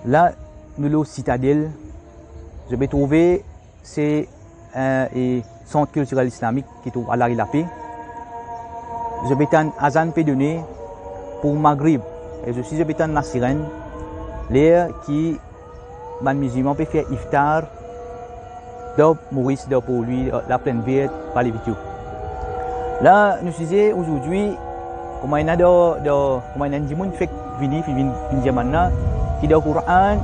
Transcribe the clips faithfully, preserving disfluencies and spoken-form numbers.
La, nou lor Sitadel, zot pe trouve se, eh, e sant kiltirel islamik ki trouv Lari Lape. Zot pe tann azan pe done pou Magrib. E zot osi zot pe tann lasirenn, ler ki bann mizilman pe fer iftar dan Moris, dan Porlwi, Laplenn Vert, Vale Vitio. La, nou size azordi, kouma ena dan, dan, kouma ena enn dimoun fek vini, finn vinn, finn dir bann la, ki dan Koran,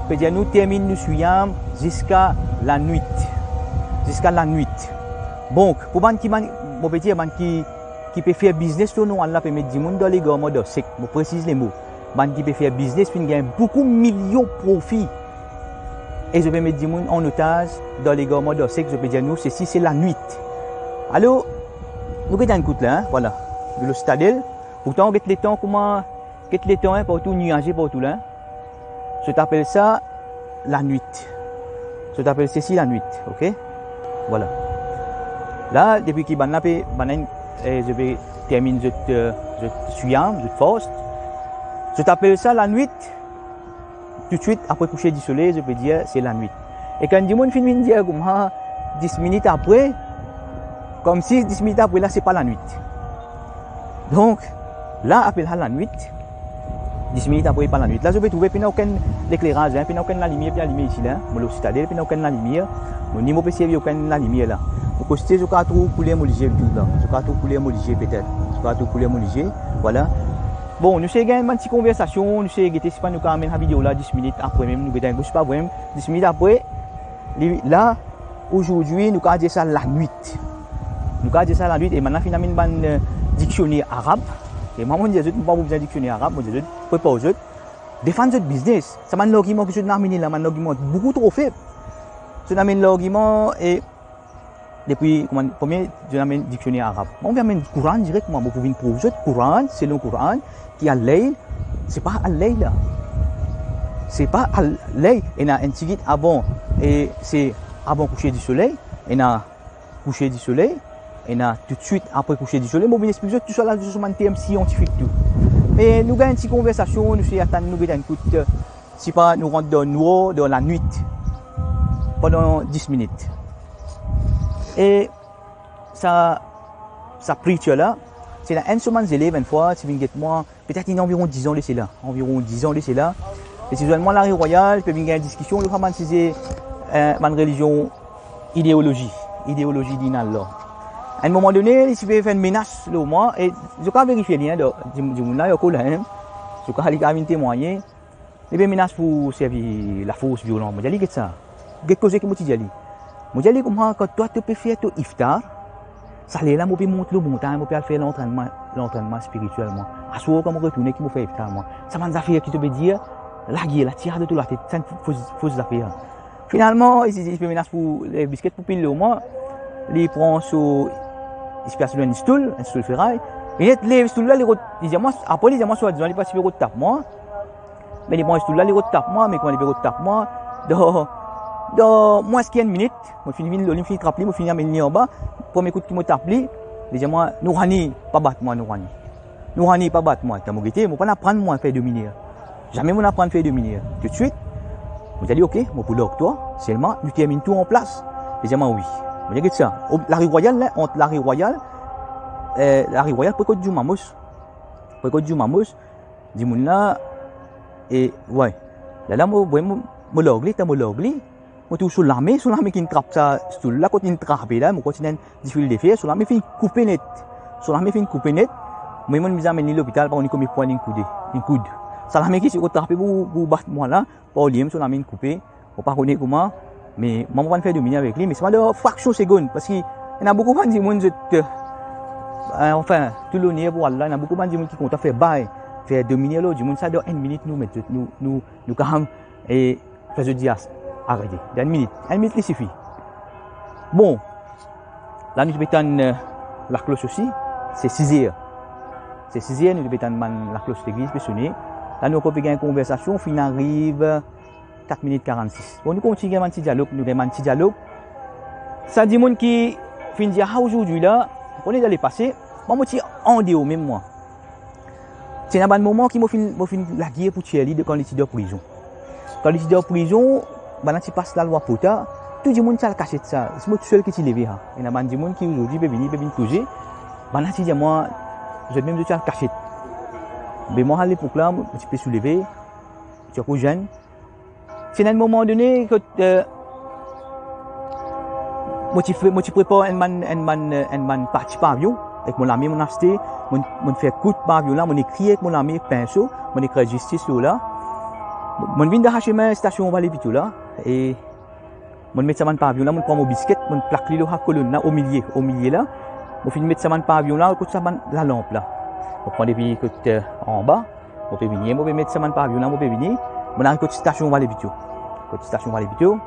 pe dir nou termin nou siyam ziska lanwit. Ziska lanwit. Donk, pou bann ki, bann, mo pe dir, bann ki, ki pe fer biznes lor nou, Allah pe met dimoun dan legarman, dan sek. Mo presiz lemo. Bann ki pe fer biznes finn gagn boukou milion profi. E zot pe met dimoun an otaz dan legarman, dan sek, zot pe dir nou sesi se lanwit. Alor, nou get enn kout la, hein, vwala. Nou lor Sitadel. Pourtan, get letan kouma, get letan, hein, partou niaze partou la, hein. Zot apel sa lanwit. Zot apel sesi lanwit, ok? Vwala. La, depi ki bann la pe, bann la, eh, zot pe termin zot, eh, zot siyam, zot fast. Zot apel sa lanwit. Toutswit apre kouser disoley, zot pe dir se lanwit. E kan dimoun finn vinn dir kouma dis minit apre, koumsi dis minit apre la, se pa lanwit. Donk, la apel sa lanwit, dis minit apre pa lanwit. La, zot pe trouve pena okenn lekleraz, hein, pena okenn lalimier pe alime isi la, hein. Mo lor Sitadel, pena okenn lalimier. Mo ni mo pe servi okenn lalimier la. Mo koste, zot kapav trouv kouler mo lizie tou la. Zot kapav trouv kouler mo lizie petet. Zot kapav trouv kouler mo lizie. Vwala. Bon, nou sey gagn bann ti konversasion, nou sey gete sipa nou kapav amenn sa video la dis minit apre mem, nou gete enn kou, sipa vremem, dis minit apre, li, la, azordi, nou kapav dir sa lanwit. Nou kapav dir sa lanwit, e bann la finn amenn bann, eh, diksioner arab. E mwa, mo dir zot, mo pa pou bizin diksioner arab, mo dir zot, prepar zot, defann zot biznes. Sa bann largiman ki zot amenn la, bann largiman boukou tro feb. Zot amenn largiman, e depi, kouma, premie, zot amenn diksioner arab. Mwa, mo pe amenn Koran direk, mwa, mo pou vinn prouv zot Koran, selon Koran, ki al-layl, se pa al-layl la. Se pa al-layl, ena enn tigit avan, e se avan kouser disoley, ena kouser disoley, ena toutswit apre kouser disoley. Mo vinn explik zot tousala, zot bann term siantifik tou. Me nou gagn enn ti konversasion, nou sey atann, nou get enn kout, sipa nou rant dan nwar, dan lanwit, pandan dis minit. E sa, sa preacher la, ti ena enn so bann zelev enn fwa, ti vinn get mwa, petet ena anviron diz an de sela, anviron diz an de sela. Li ti zwenn mwa Lari Rwayal, pe vinn gagn diskision lor sa bann size, eh, bann relizion, ideolozi, ideolozi dinn Allah. A enn moman done, li ti pe fer enn menas lor mwa, e zot kapav verifie li, hein, dan, di, dimoun la, li ankor la, hein. Zot kapav, li kapav vinn temwagne. Li pe menas pou servi lafors, violan. Mo dir li, get sa. Get koze ki mo ti dir li. Mo dir li koumsa, kan twa to pe fer to iftar, sa ler la mo pe mont lor montagn, mo pe al fer lantrennman, lantrennman spiritiel mwa. Aswar kan mo retourne ki mo fer iftar mwa. Sa bann zafer ki to pe dir, lagir la, tir dan to latet, sa enn fos, fos zafer. Finalman, li, li, li pe menas pou, eh, bisket pou pil lor mwa. Li pran so, li pe asiz lor enn stoul, enn stoul feray. Li net lev stoul la, li rod, li dir mwa, apre li dir mwa, swadizan, li pa ti pe rod tap mwa. Me li pran stoul la, li rod tap mwa, me kouma li pe rod tap mwa, dan, dan mwins ki enn minit, mo finn vinn lor li, mo finn trap li, mo finn amenn li anba. Premie kout ki mo tap li, li dir mwa, "Nourani, pa bat mwa, Nourani. Nourani, pa bat mwa." Kan mo gete, mo pa'nn aprann mwa fer dominer. Zame mo'nn aprann fer dominer. Toutswit, mo dir li, "Ok, mo pou larg twa, selman nou terminn tou anplas." Li dir mwa, "Wi." Mo dir, "Get sa, o, Lari Rwayal la, ant Lari Rwayal, eh, Lari Rwayal, pre kot Djouma Mos, pre kot Djouma Mos, dimoun la, e, wey." Lerla mo, wey, mo, mo larg li, tan mo larg li, mo trouv so lame, so lame ki'nn trap sa stoul la, kot li'nn trape la, mo krwar ti ena enn difil de fer, so lame finn koupe net. So lame finn koupe net. Mwa, mo'nn bizin amenn li lopital, pa kone konbien pwin li'nn koude, li'nn koud. Sa lame ki ti trape pou, pou bat mwa la, par limem so lame inn koupe. Mo pa kone kouma, me mwa, mo pa'nn fer dominer avek li, me se pandan fraksion segonn, parski ena boukou bann dimoun zot, eh, anfin, tou loner pou Allah, ena boukou bann dimoun ki kontan fer bay, fer dominer lor dimoun, sa dan enn minit nou met zot, nou, nou, nou kapav, e, fer zot dir, "Arete, dan enn minit, enn minit li sifi." Bon, la nou ti pe tann, eh, laklos osi, se siz er. Se siz er, nou ti pe tann bann laklos legliz pe sone. La nou ankor pe gagn konversasion, finn ariv kat minit karannsis. Bon, nou kontign gagn bann ti dialog, nou gagn bann ti dialog. Sa dimoun ki finn dir, "Ah, azordi la, ou kone dan lepase, mwa, mo ti andeor mem mwa." Ti ena bann moman ki mo finn, mo finn lagir pou tir li de kan li ti dan prizon. Kan li ti dan prizon, bann la ti pas lalwa POTA, tou dimoun ti al kasiet sa. Se mwa tousel ki ti leve, ha. Ena bann dimoun ki zordi pe vini, pe vinn koze. Bann la ti dir mwa, zot mem zot ti al kasiet. Me mwa, alepok la, mo ti pe souleve, mo ti ankor zenn. Ti ena enn moman done kot, eh, mo ti fe-, mo ti prepar enn bann, enn bann, eh, enn bann parti pavion. Ek mo lame, mo'nn aste, mo'nn, mo'nn fer kout pavion la, mo'nn ekrir ek mo lame, ek pinso, mo'nn ekrir zistis lor la. Mo'nn vinn dan sa semin stasion Vale Pito la, e mo'nn met sa bann pavion la, mo'nn pran mo bisket, mo'nn plak li lor sa kolonn la, omilie, omilie la. Mo finn met sa bann pavion la, kot sa bann lalanp la. Mo pran depi kot, eh, anba, mo pe vini, mo pe met sa bann pavion la, mo pe vini, mo'nn ariv kot stasion Vale Pito. Kot stasion Vale Pito.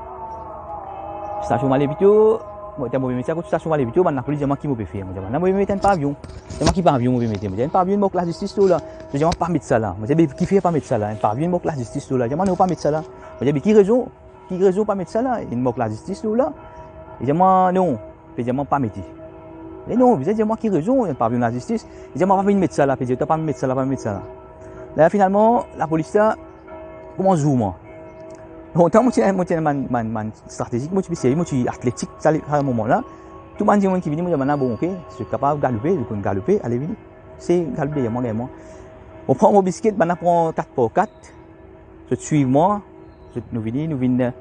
Stasion Vale Pito, mo, mo pe met sa kot stasion Vale Pito, bann lapolis dir mwa ki mo pe fer. Mo dir, "Bann la, mo pe met enn pavion." Dir mwa, "Ki pavion mo pe mete?" Mo dir, "Enn pavion mark lazistis lor la." Zot dir mwa, "Pa met sa la." Mo dir, "Be, kifer pa met sa la? Enn pavion mark lazistis lor la." Dir mwa, "Non, pa met sa la." Mo dir, "Be, ki rezon? Ki rezon pa met sa la? Enn mark lazistis lor la." Li dir mwa, "Non." Pe dir mwa, "Pa mete." E non, bizin dir mwa ki rezon, enn pavion lazistis. Li dir mwa, "Pa vinn met sa la," pe dir, "Twa pa met sa la, pa met sa la." La, finalman, lapolis la koumans zour mwa. Lontan, mo ti, mo ti bann, bann, bann stratezi, mo ti pe servi, mo ti atletik, sa, sa moman la. Tou bann dimoun ki vini, mo dir bann la, "Bon, ok, si zot kapav galoupe, zot konn galoupe, ale vini." Se galoup deryer mwa, gagn mwa. Mo pran mo bisket, bann la pran kat par kat. Zot swiv mwa, zot, nou vini, nou vinn, eh,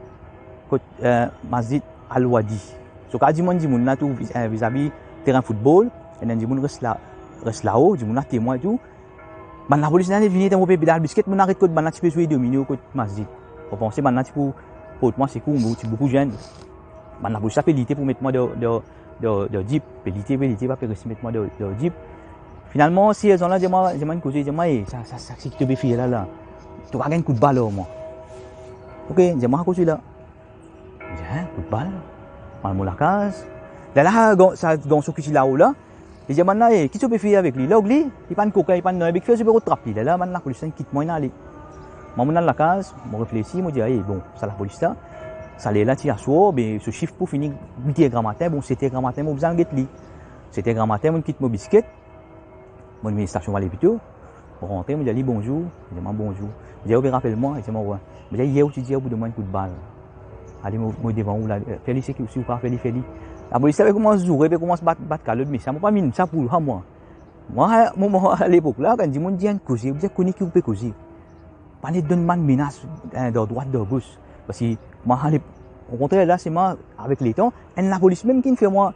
kot, eh, Masjid Al-Wadi. So, kan dimoun, dimoun la tou viz-, eh, vizavi terin foutbol, ena dimoun res la, res lao, dimoun la temwin tou. Bann lapolis la vini, mo pe pedal bisket, mo'nn aret kot bann la ti pe zwe domino kot masjid. Mo panse bann la ti pou port mwa sekour, mo ti boukou zenn. Bann lapolis la pe lite pou met mwa dan, dan, dan, dan jip, pe lite, pe lite, pa pe resi met mwa dan, dan jip. Finalman, serzan la dir mwa, dir mwa enn koze, dir mwa, "E, sa, sa, sa, seki to pe fer la, la? To pa gagn kout bal ar mwa?" Ok, dir mwa koze la. Mo dir, "Hein, kout bal? Mo al mo lakaz." Lerla, sa, sa garson ki ti lao la, li dir bann la, "E, ki to pe fer avek li? Larg li, li pa'nn kokin, li pa'nn nanye, be kifer zot pe rod trap li?" Lerla, bann lapolis la kit mwa, inn ale. Mwa, mo'nn al lakaz, mo reflesi, mo dir, "E, bon, sa lapolis la, sa ler la ti aswar, be so shift pou fini wit er gramatin, bon, set er gramatin, mo bizin al get li." Set er gramatin, mo'nn kit mo bisket, mo'nn vini stasion Vale Pito, mo rantre, mo dir li, "Bonzour." Li dir mwa, "Bonzour." Mo dir, "Ou pe rapel mwa?" Li dir mwa, "Wi." Mo dir, "Yer ou ti dir ou pou donn mwa enn kout bal. Ale, mo, mo devan ou la, fer li seki, si ou kapav fer li, fer li." Lapolis la pe koumans zoure, pe koumans bat, bat kalot, me sa, mo pa vinn sa pou sa mwa. Mwa, mo, mo, alepok la, kan dimoun dir enn koze, ou bizin kone ki ou pe koze. Pa net donn bann menas, eh, dan drwat, dan gos. Parski mwa, ale, okontrer, la, se mwa, avek letan, enn lapolis mem ki'nn fer mwa,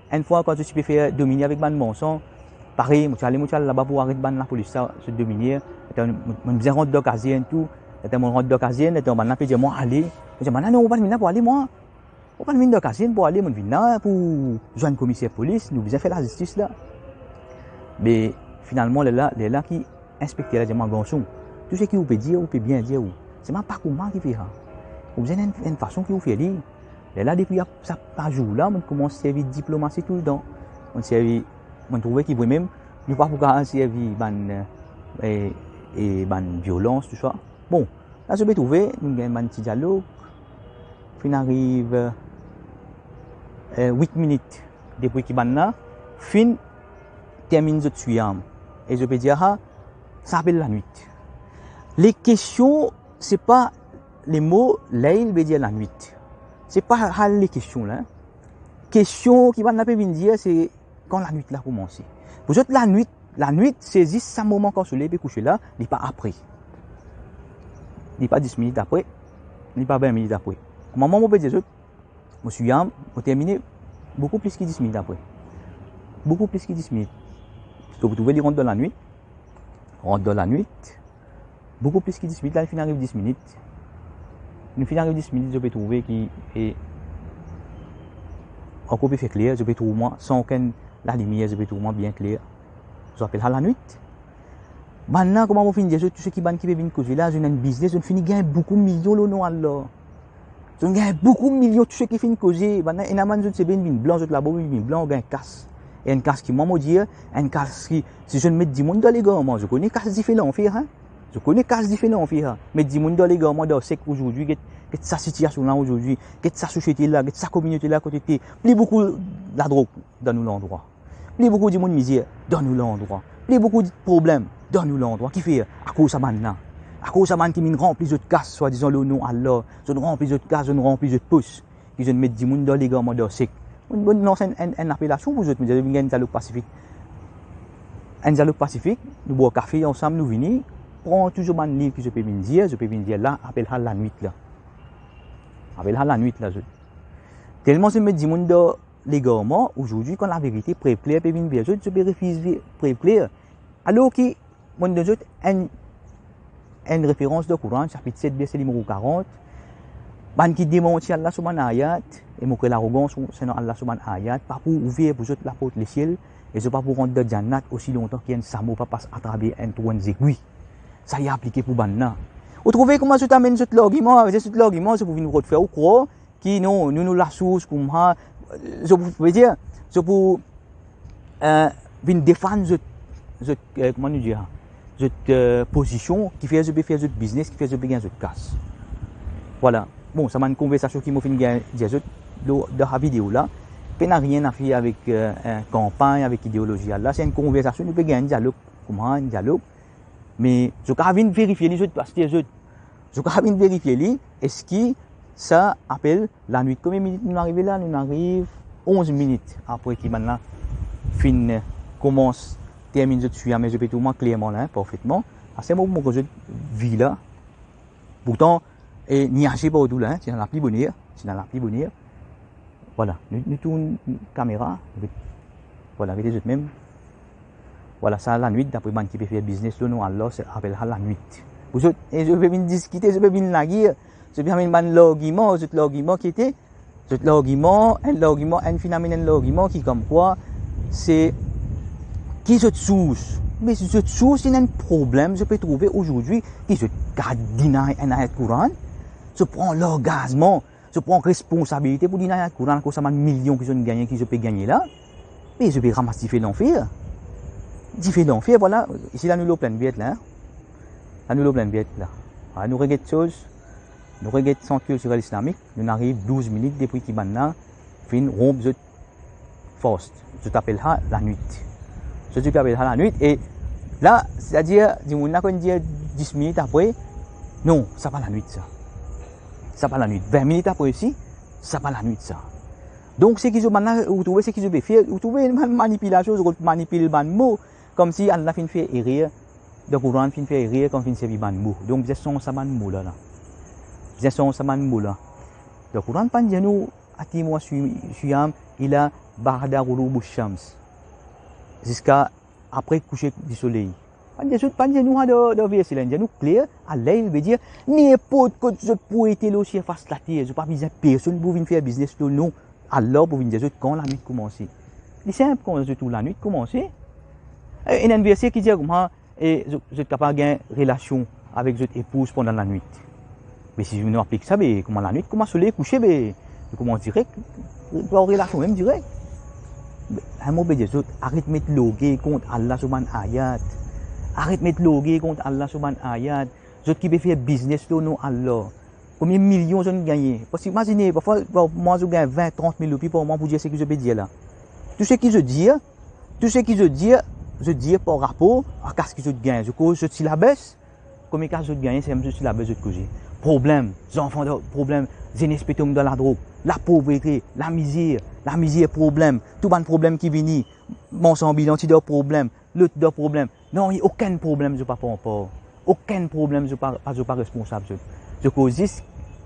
enn fwa, kan zot ti pe fer domine avek bann mansan, parey, mo ti ale, mo ti al laba pou aret bann lapolis sa, zot domine. Letan mo, mo bizin rant dan kazern tou. Letan mo rant dan kazern, letan bann la pe dir mwa ale, mo dir, "Bann la, non, mo pa'nn vinn la pou ale, mwa. Mo pa'nn vinn dan kazern pou ale, mo'nn vinn la pou zwenn komiser polis, nou bizin fer lazistis la." Me finalman, lerla, lerla ki inspekter la dir mwa, "Garson, tou seki ou pe dir, ou pe bien dir ou. Se mwa pa kouma ki fer sa. Ou bizin enn, enn fason ki ou fer li." Lerla, depi sa, sa zour la, mo'nn koumans servi diplomasi toultan. Mo'nn servi, mo'nn trouve ki vremem, nou pa pou kapav servi bann, eh, eh, bann violans, tousa. Bon, la, zot pe trouve, nou gagn bann ti dialog, finn ariv, eh, wit minit depi ki bann la finn terminn zot swiyam. E zot pe dir, "Ah, sa apel lanwit." Le kestion, se pa le mo layl ve dir lanwit. Se pa sa le kestion la. Kestion ki bann la pe vinn dir, se kan lanwit la koumanse. Pou zot, lanwit, lanwit, se zis sa moman kan soley pe kouse la, li pa apre. Li pa dis minit apre, li pa vin minit apre. Kouma mwa, mo pe dir zot, mo swiyam, mo termine boukou plis ki dis minit apre. Boukou plis ki dis minit. Parski ou trouve li rant dan lanwit, rant dan lanwit, boukou plis ki dis minit, la, li finn ariv dis minit. Nou finn ariv dis minit, zot pe trouve ki, e, ankor pe fer kler, zot pe trouv mwa san okenn lalimier, zot pe trouv mwa bien kler. Zot apel sa lanwit? Bann la, kouma mo finn dir zot, tou seki bann ki pe vinn koze la, zot ena enn biznes, zot finn gagn boukou milion lor nou ala. Zot gagn boukou milion, tou seki finn koze. Bann la, ena bann zot sebe inn vinn blan, zot labo inn vinn blan, gagn kas. E enn kas ki mwa mo dir, enn kas ki, si zot met dimoun dan legarman, zot kone kas dife lanfer, hein? Zot kone kas dife lanfer, hein? Met dimoun dan legarman, dan sek azordi, get, get sa sitiasion la azordi, get sa sosiete la, get sa kominote la kote te, pli boukou ladrog dan nou landrwa. Pli boukou dimoun mizer dan nou landrwa. Pli boukou problem dan nou landrwa. Kifer? Akoz sa bann la. Akoz sa bann ki vinn ranpli zot kas, swadizan lor nom Allah, zot ranpli zot kas, zot ranpli zot pos, ki zot met dimoun dan legarman, dan sek. Mo, mo lans enn, enn, enn apelasion pou zot, mo dir, zot vinn gagn dialog pasifik. Enn dialog pasifik, nou bwar kafe ansam, nou vini, pran tou zot bann liv ki zot pe vinn dir, zot pe vinn dir la, apel sa lanwit la. Apel sa lanwit la, zot. Telman zot met dimoun dan legarman, azordi, kan laverite, pref kler pe vinn ver zot, zot pe refize pref kler. Alor ki, mo donn zot enn, enn referans dan Koran, sapit set, verse nimero karant, bann ki demanti Allah so bann ayat, e mokre larogans konsernan Allah so bann ayat, pa pou ouver pou zot laport lesiel, e zot pa pou rant dan Jannat osi lontan ki enn samo pa pas atraver enn trou enn zegwi. Sa li aplike pou bann la. Ou trouve kouma zot amenn zot largiman, avek zot largiman, zot pou vinn rod fer ou krwar ki non, nou, nou lasours kouma, zot pou, vedir, zot pou, eh, vinn defann zot, zot, eh, kouma nou dir, zot, eh, pozision, kifer zot pe fer zot biznes, kifer zot pe gagn zot kas. Vwala. Bon, sa bann konversasion ki mo finn gagn dir zot lor, dan sa video la, pena rien a fer avek, eh, eh, kanpagn, avek ideolozi la. Se enn konversasion, nou pe gagn enn dialog, kouma enn dialog. Me zot kav vinn verifie li, zot, aster zot. Zot kav vinn verifie li, eski sa apel lanwit. Konbien minit nou arive la? Nou ariv onz minit apre ki bann la finn koumans terminn zot siyam, me zot pe trouv mwa klerman la, parfetman. Aster mo, mo koz zot vi la. Pourtan, e niaze partou la, ti ena lapli boner, ti ena lapli boner. Vwala, nou, nou tourn kamera, vwala, gete zot mem. Vwala, sa lanwit, dapre bann ki pe fer biznes lor nom Allah, se apel sa lanwit. Pou zot, e zot pe vinn diskite, zot pe vinn lagir, zot pe amenn bann largiman, zot largiman ki ete, zot largiman, enn largiman, enn finn amenn enn largiman ki komkwa, se ki zot sours. Me si zot sours, ena enn problem, zot pe trouve azordi, ki zot kav deny enn ayat Koran, zot pran langazman, zot pran responsabilite pou deny ayat Koran, akoz sa bann milion ki zot gagne, ki zot pe gagne la, me zot pe ramas dife lanfer. Dife lanfer, vwala, isi la nou lor Plinn Vert la, en. La nou lor Plinn Vert la. Vwala, nou reget soz, nou reget Sant Kiltirel Islamik, nou ariv douz minit depi ki bann la finn ronp zot fast. Zot apel sa lanwit. Zot, zot apel sa lanwit. E la, setadir, dimoun la konn dir dis minit apre, non, sa pa lanwit sa. Sa pa lanwit. Vin minit apre osi, sa pa lanwit sa. Donk, seki zot bann la, ou trouve seki zot pe fer, ou trouve bann manipilasion, zot manipil bann mo, koumsi Allah finn fer erer, dan Koran finn fer erer kan finn servi bann mo. Donk, bizin sanz sa bann mo la, la. Bizin sanz sa bann mo la. Dan Koran pa'nn dir nou, atimu siyam ila ba'da ghurubi shams. Ziska apre kouse disoley. Pa'nn dir zot, pa'nn dir nou sa dan, dan verse la, dir nou kler, al-layl vedir, ninport kot zot pou ete lor sirfas later, zot pa bizin personn pou vinn fer biznes lor nom Allah pou vinn dir zot kan lanwit koumanse. Li sinp, kan zot trouv lanwit koumanse. E, ena enn verse ki dir kouma, e zot, zot kapav gagn relasion avek zot epouz pandan lanwit. Me si nou aplik sa, be, kouma lanwit, kouma soley kouse, be, nou koumans direk, nou ar relasion mem direk. Be, enn mo pe dir zot, aret met lorgey kont Allah so bann ayat. Aret met lorgey kont Allah so bann ayat. Zot ki pe fer biznes lor nom Allah. Konbien milion zot gagne? Parski imazine, parfwa, par mwa zot gagn vin, trant mil roupi par mwa pou dir seki zot pe dir la. Tou seki zot dir, tou seki zot dir, zot dir par rapor a kas ki zot gagn. Zot koz zot ti labes, konbien kas zot gagne, se mem zot ti labes zot koze. Problem, zanfan dan problem, zenes pe tom dan ladrog, lapovrete, lamizer, lamizer, problem, tou bann problem ki vini, marsan anbilan ti dan problem, lot dan problem. Non, okenn problem zot pa pran par. Okenn problem zot pa, pa, zot pa responsab zot. Zot koz zis,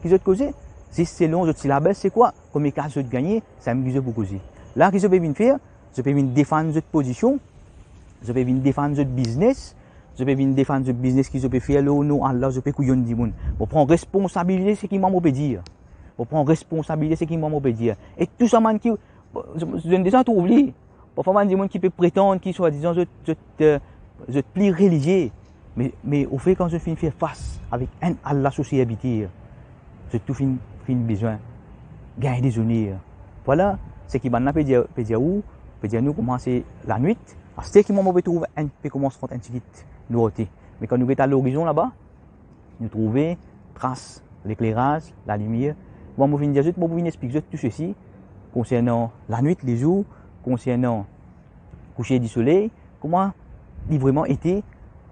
ki zot koze? Zis selon zot ti labes, se kwa? Konbien kas zot gagne, samem ki zot pou koze. La, ki zot pe vinn fer? Zot pe vinn defann zot pozision, zot pe vinn defann zot biznes, zot pe vinn defann zot biznes ki zot pe fer lor nom Allah, zot pe kouyonn dimoun. Mo pran responsabilite seki mwa mo pe dir. Mo pran responsabilite seki mwa mo pe dir. E tou sa bann ki, zot, zot deza trouv li. Parfwa bann dimoun ki pe pretann ki swadizan zot, zot, eh, zot pli relizie, me, me ofer kan zot finn fer fas avek enn Allah so serviter, zot tou finn, finn bizin gagn dezoner. Vwala, seki bann la pe dir, pe dir ou, pe dir nou kouma se lanwit. Aster ki mwa mo pe trouv enn pe koumans rant enn tigit nwarte. Me kan nou get a lorizon laba, nou trouve tras lekleraz, lalimier. Bon, mo finn dir zot, mo pou vinn explik zot tou sesi konsernan lanwit, lezour, konsernan kouser disoley, kouma li vreman ete,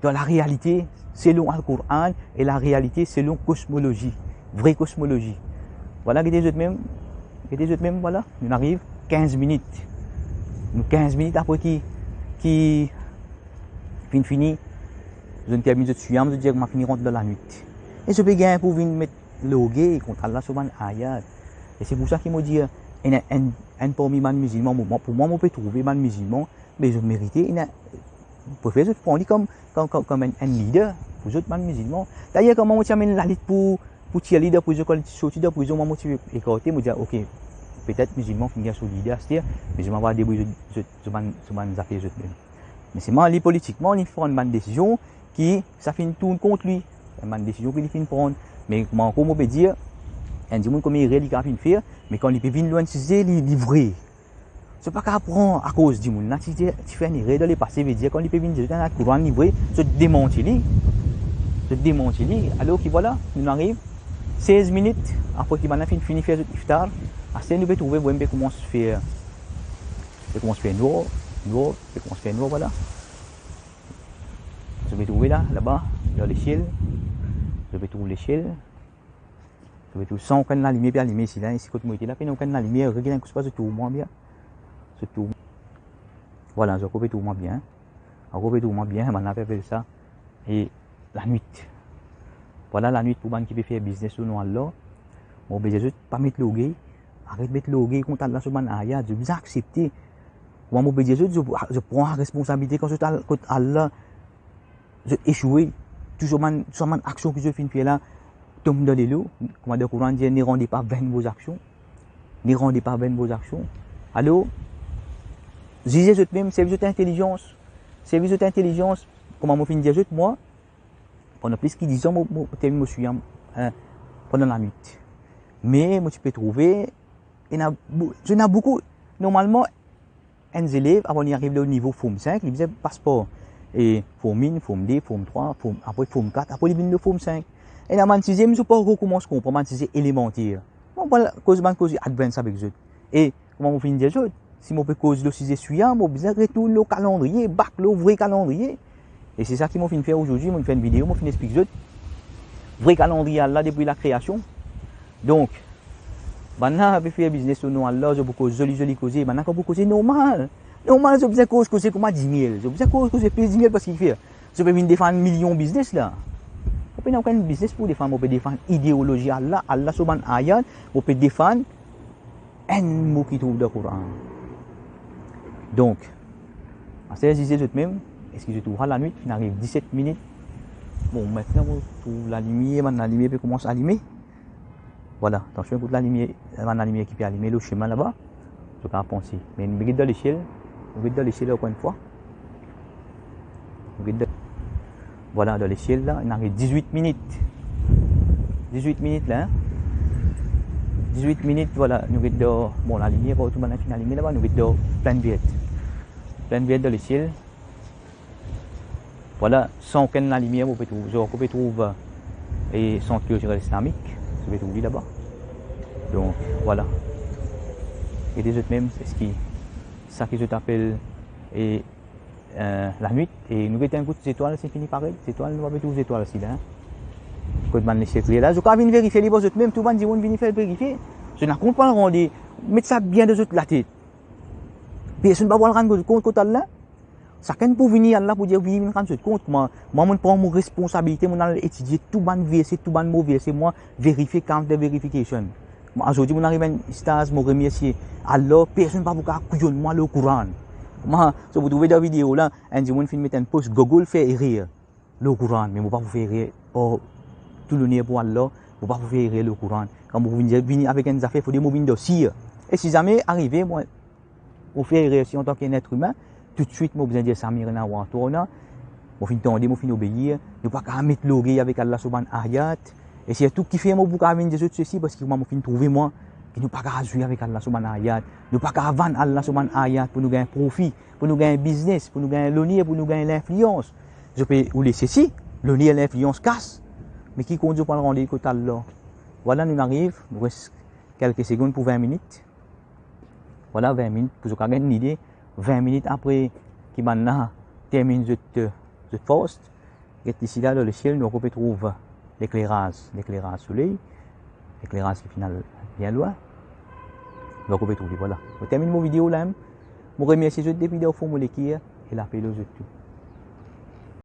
dan larealite selon Al-Koran e larealite selon kosmolozi, vre kosmolozi. Vwala, gete zot mem, gete zot mem, vwala, nou ariv kinz minit. Nou kinz minit apre ki, ki finn fini, zot terminn zot siyam, zot dir, "Mo fini rant dan lanwit." E zot pe gagn pou vinn met lorgey kont Allah so bann ayat. E se pou sa ki mo dir, enn, enn, enn parmi bann mizilman, mo, mo, pou mwa, mo pe trouve bann mizilman, me zot merite, ena, prefer zot pran li kom, kom, kom, kom enn, enn lider pou zot bann mizilman. Dayer, kouma mo ti amenn lalit pou, pou tir lider prizon, kan li ti sorti dan prizon, mwa, mo ti ekarte, mo dir, "Ok, petet mizilman finn gagn so lider aster, mizilman va debrouy zot, zot, zot bann, zot bann zafer zot mem." Me selman li politikman, li pran bann desizion ki sa finn tourn kont li, bann desizion ki li finn pran. Me kouma ankor mo pe dir, enn dimoun kouma erer li kapav finn fer, me kan li pe vinn lor enn size, li, li vre. Zot pa kapav pran akoz dimoun la ti, ti, ti fer enn erer dan lepase, vedir kan li pe vinn dir zot enn Koran li vre, zot demanti li. Zot demanti li. Alor ki vwala, nou ariv sez minit apre ki bann la finn fini fer zot iftar. Aster nou pe trouve vremem pe koumans fer, pe koumans fer nwar, nwar, pe koumans fer nwar, vwala. Zot pe trouve la, laba, dan lesiel. Zot pe trouv lesiel. Zot pe trouv san okenn lalimier pe alime isi la, isi kot mo ete la, pena okenn lalimier, regarde enn kou, pa zot trouv mwa bien. Zot trouv. Vwala, zot ankor pe trouv mwa bien. Ankor pe trouv mwa bien, bann la pe apel sa, e lanwit. Vwala, lanwit pou bann ki pe fer biznes lor non Allah. Mo pe dir zot, pa met lorgey. Aret met lorgey kont Allah so bann ayat, zot bizin aksepte. Kouma mo pe dir zot, zot, zot pran responsabilite kan zot al kot Allah, zot esoue, tou so bann, tou so bann aksion ki zot finn fer la tom dan lelo, kouma dan Koran dir, "Ne rendez pas vaines vos actions." Ne rendez pas vaines vos actions. Alor, zize zot mem, servi zot intelizans. Servi zot intelizans, kouma mo finn dir zot, mwa, pandan plis ki diz an, mo, mo terminn mo siyam, eh, pandan lanwit. Me mo ti pe trouve, ena bou-, ena boukou, normalman, enn zelev, avan li ariv lor nivo Form sink, li bizin pas par, e, Form inn, Form de, Form trwa, Form, apre Form kat, apre li vinn lor Form sink. Ena bann size, mo pa ankor koumans konpran, bann size elemanter. Mo pa koz bann koze advance avek zot. E, kouma mo finn dir zot, si mo pe koz lor size siyam, mo bizin retourn lor kalandriye, bak lor vre kalandriye. E se sa ki mo finn fer azordi, mo finn fer enn video, mo finn explik zot vre kalandriye Allah depi lakreasion. Donk, bann la pe fer biznes o non Allah, zot pou koz zoli, zoli koze, bann la kan pou koze normal. Normal, zot bizin koz koze kouma dimiel, zot bizin koz koze plis dimiel, parski fer zot pe vinn defann milion biznes la. Mo pena okenn biznes pou defann, mo pe defann ideolozi Allah, Allah so bann ayat, mo pe defann enn mo ki trouv dan Koran. Donk, aster zize zot mem, eski zot trouv sa lanwit, finn ariv diset minit. Bon, aster mo trouv lalimier, bann lalimier pe koumans alime. Vwala, atansion, ekout lalimier, bann lalimier ki pe alime lor sime laba. Zot kapav panse. Me nou get dan lesiel, nou get dan lesiel ankor enn fwa. Nou get dan, vwala, dan lesiel la, inn ariv diz-wit minit. Diz-wit minit la, hein. Diz-wit minit, vwala, nou get dan, bon, lalimier, partou bann la finn alime laba, nou get dan Plaine Verte. Plaine Verte dan lesiel. Vwala, san okenn lalimier, mo pe trouv, zot ankor pe trouv, e, Sant Kiltirel Islamik, zot pe trouv li laba. Donk, vwala. Gete zot mem, eski sa ki zot apel, e, eh, lanwit, e nou get enn kout zetwal, se fini paret, zetwal, nou pa pe trouv zetwal sila, hein. Kot bann lesiel kler la, zot kapav vinn verifie li par zot mem, tou bann dimoun vini fer verifie. Zot ena kont pou al rande, met sa bien dan zot latet. Personn pa pou al rann kont kot Allah. Sakenn pou vini Allah pou dir, vini, vinn rann zot kont. Mwa, mwa, mo pran mo responsabilite, mo al etidie tou bann verse, tou bann mo verse, mwa, verifie, counter verification. Mwa, azordi, mo ariv enn staz, mo remersie Allah, personn pa pou kapav kouyonn mwa lor Koran. Mwa, so pou trouve dan video la, enn dimoun finn met enn post, Google fer erer lor Koran, me mo pa pou fer erer, or, tou loner pou Allah, mo pa pou fer erer lor Koran. Kan mo vinn, vini avek enn zafer, fode mo vinn dan sir. E si zame arive, mwa, mo fer erer si antan ki enn et imin, toutswit mo bizin dir sa, mo ena war tou, non? Mo finn tande, mo finn obeir, nou pa kapav met lorgey avek Allah so bann ayat. E sirtou kifer mo pou kapav vinn dir zot sesi, parski mwa mo finn trouve mwa ki nou pa kapav zwe avek Allah so bann ayat. Nou pa kapav vann Allah so bann ayat pou nou gagn profi, pou nou gagn biznes, pou nou gagn loner, pou nou gagn linflians. Zot pe oule sesi, loner, linflians, kas. Me ki kont zot pou al rande kot Allah? Vwala, nou ariv, nou res kelke segonn pou vin minit. Vwala, vin minit, pou zot kapav gagn lide, vin minit apre ki bann la terminn zot, zot fast, Get isi la, dan lesiel, nou ankor pe trouv lekleraz, lekleraz soley, lekleraz ki finn al bien lwin. Nou ankor pe trouv li, vwala. Mo terminn mo video la, mo remersie zot depi dan fon mo leker e lape lor zot tou.